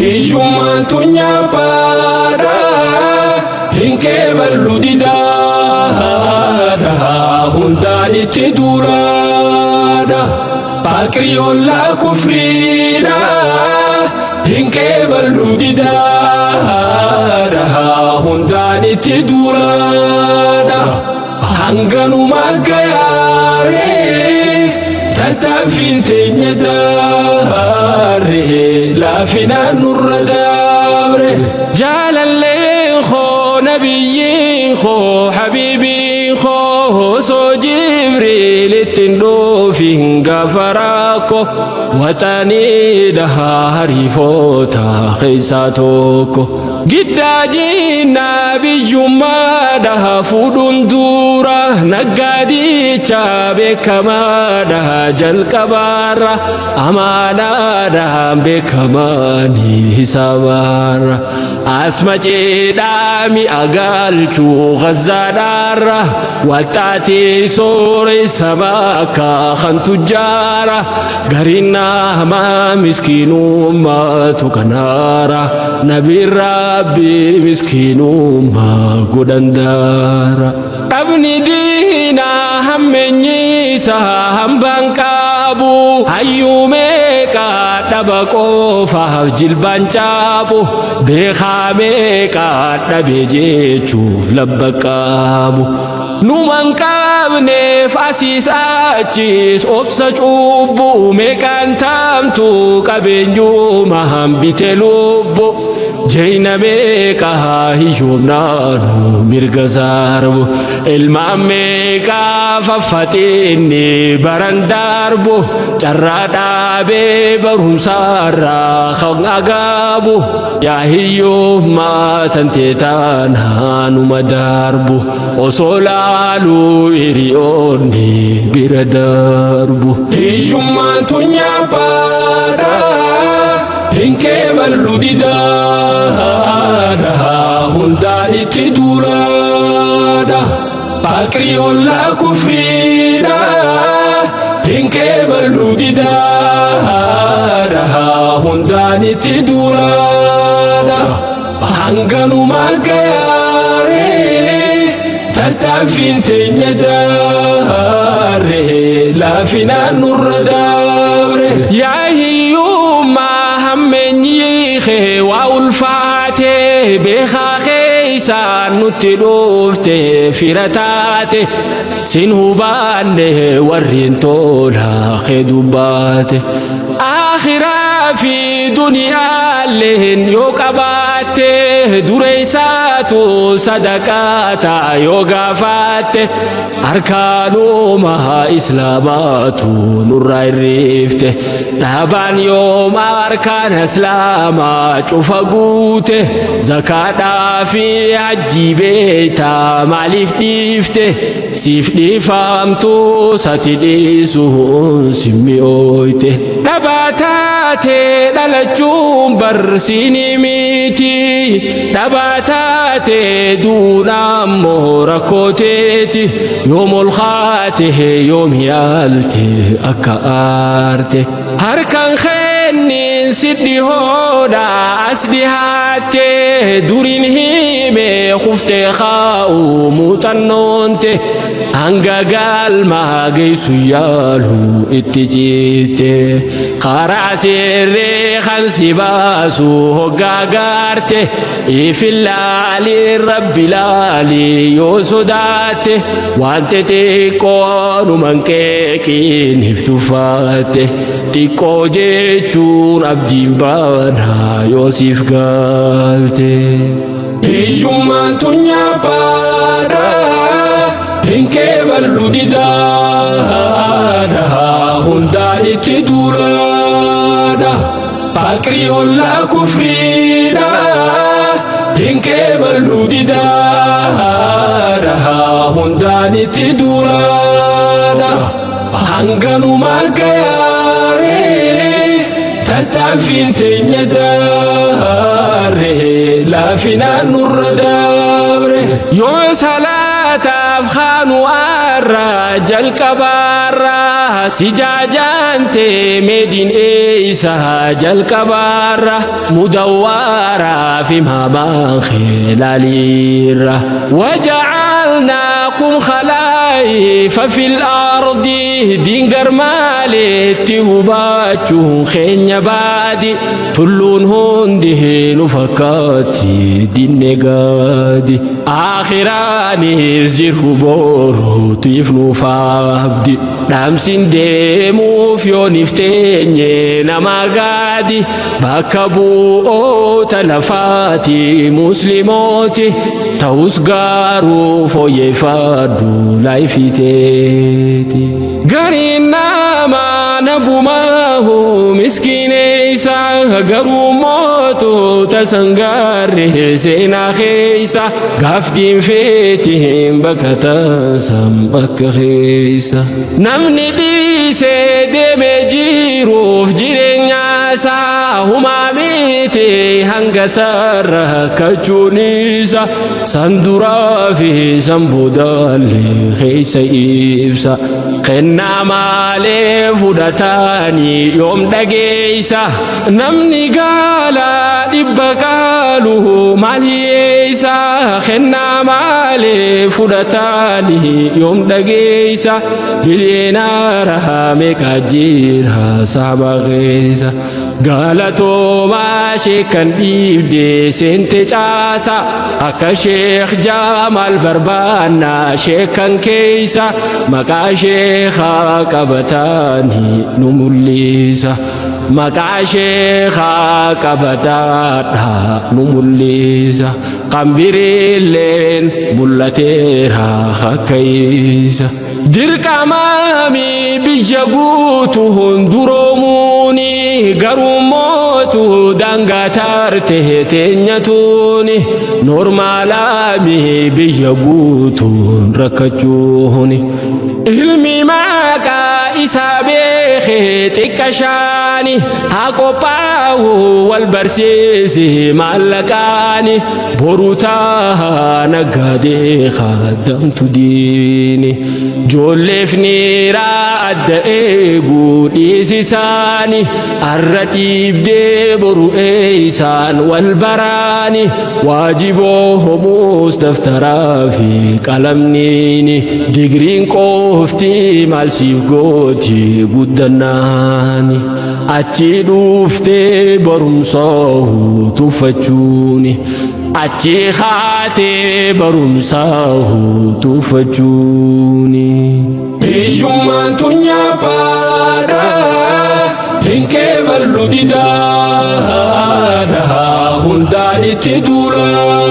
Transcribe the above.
Hiyyummaan tun nyaaphaadha hin qeeballu didaadha hundaan itti duulaadha. Faaqriyoollaa kufriidha hin qeeballu didaadha hundaan itti duulaadha. Hanganuma gayaaree tattaaffiin teenya daaree laafinaan nurra dabre. Jaalalleen koo nabiyyiin koo habiibiin koo osoo Jibriil ittiin dhufiin gaafa rakkoo waxanii dhahaa hariifoota keessaa tokko. Giddaa jinnaa biyyummaadha fuudhuun dura naggaadicha beekamaadha jalqabaarra amaanaadhaan beekamaanii hisaabaarra. Asma ceedhaa mi'a galchuu gazzaadhaarra waxxaatii sooressa bakka kan tujjaara gariin nama miskiinummaatu kanaara nabiin rabbi miskiinummaa godhan daara. Dhabni diinaa hammeenyiisa hambaan qabu hayyuu meeqa dhaba qofaaf jilbaan caabu beekaa meeqa dhabe jechuuf labba qabu. Numan qabneef asiis achiis obsa cubbuu meeqaan taamtu qabeenyuma hambite lubbu. Jeyna meeqa hiyyoomnaanu mirga sarbu ilmaan meeqa faffaxiinni baran darbu carraa dhaabee barumsaarraa kan agaabu yaa hiyyummaa tantee taanaanuma darbu osoo laaluu hiriyoonni bira darbu. Hiyyummaan tun nyaaphaadha. Hin qeeballu didaadha hundaan itti duulaadha. Faaqriyoollaa kufriidha hin qeeballu didaadha hundaan itti duulaadha. Hanganuma gayaaree tattaaffiin teenya daaree laafinaan nurra dabre. Yaa hiyyummaa hammeenyi kee waa ulfaate beekaa keessaan nutti dhufte fira taate sin hubanne warreen tola kee dubbaate. Akhiraa fi duniyaalleen yoo qabaatte dureessaatu sadaqaata yoo gaafatte arkaanuma islaamaatu nurraa hirrifte dhaabaan yooma arkaan islaamaa cufa guute zakaadhaa fi hajjii beeytaa maaliif dhiifte siif dhiifamtu sati dhiisuun simmi'ooyte. Dhabaa taate dhalachuun barsiini miti dhabaa taate duuna ammoo rakkooteeti yoom ol kaate yoom yaalte akka aarte. Harkaan kennin si dhihoodha as dhihaatte duriin hime kuftee kaa'u muuxannoonte hanga galma geessu yaalu itti citte karaa sirrii kan si baasu hoggaa gaarte ifillaali rabbi laali yoo sodaatte waan xixiqqoo numan qeeqiin hiftufaatte xiqqoo jechuun abdiin baanaa yoo siif galte. Hiyyummaan tun nyaaphaadha hin qeeballu didaadha hundaan itti duulaadha. Faaqriyoollaa kufriidha hin qeeballu didaadha hundaan itti duulaadha. Hanganuma gayaaree tattaaffiin teenya daaree laafinaan nurra dabre. Yoo salaataaf kaanu Arra jalqabaarra si jaajante meediin eeysa jalqabaarra mudawwaaraa fi maamaan khilaaliirra. وجعلناكم خلائف في الأرض دينجر مالتي هباتشو خين بادي تلون هنده نفكاتي دين نقادي آخراني زير بورو تيفنو فابدي دامسين ديمو فيون افتيني نماغادي بكبو أو تلفاتي مسلموتي ta'us garuu fooyyeffadhu laayifiteeti. Gariin namaa nabumaahu miskineessa garuu mootota sangaarre seenaa keessa gaaftiin feetiin bakka taasam bakka keessa. Namni dhiisee deemee jiruuf jireenya isaa humaa miti hanga sarara kachuun isa san duraa fi san boodaallee keessa ibsa. Kennaa maalee fudhataanii yoom dhageessa. Namni gaala dhibba qaalu maal hiyyeessa. Kennaa maalee fudhataanii yoom dhageessa. Biliyeenaara meeqa jira saba keessa. Galatoomaa sheekan dhiibdee seente caasa akka sheekh Jamaal barbaannaa sheekan keeysa maqaa sheekaa qabataanii nu mul'isa. Maqaa sheekaa qabataadha nu mul'isa. Qambiriilleen mul'ateera akka isa. Dirqamaami biyya guutu hunduroomuuni garuu mootu daangaa taarte teenyatuuni normaalaami biyya guutuun rakkachuuni. Ilmi maqaa isaa beekee xiqqa shaani haa qophaa'u wal barsiisi maallaqaani boru taa naggaadee kaadamtu diini. Ijoolleef niiraa adda eeguu dhiisisaani arra dhiibdee boru eeysaan wal baraani waajiboo homuus daftaraa fi qalamniini digriin qofti maal siif gooti guddannaani achi dhuuftee barumsaa tuffachuuni achi haatee barumsaa tuffachuuni. Hiyyummaan tun nyaaphaadha hin qeeballu didaadha hundaan itti duulaadha.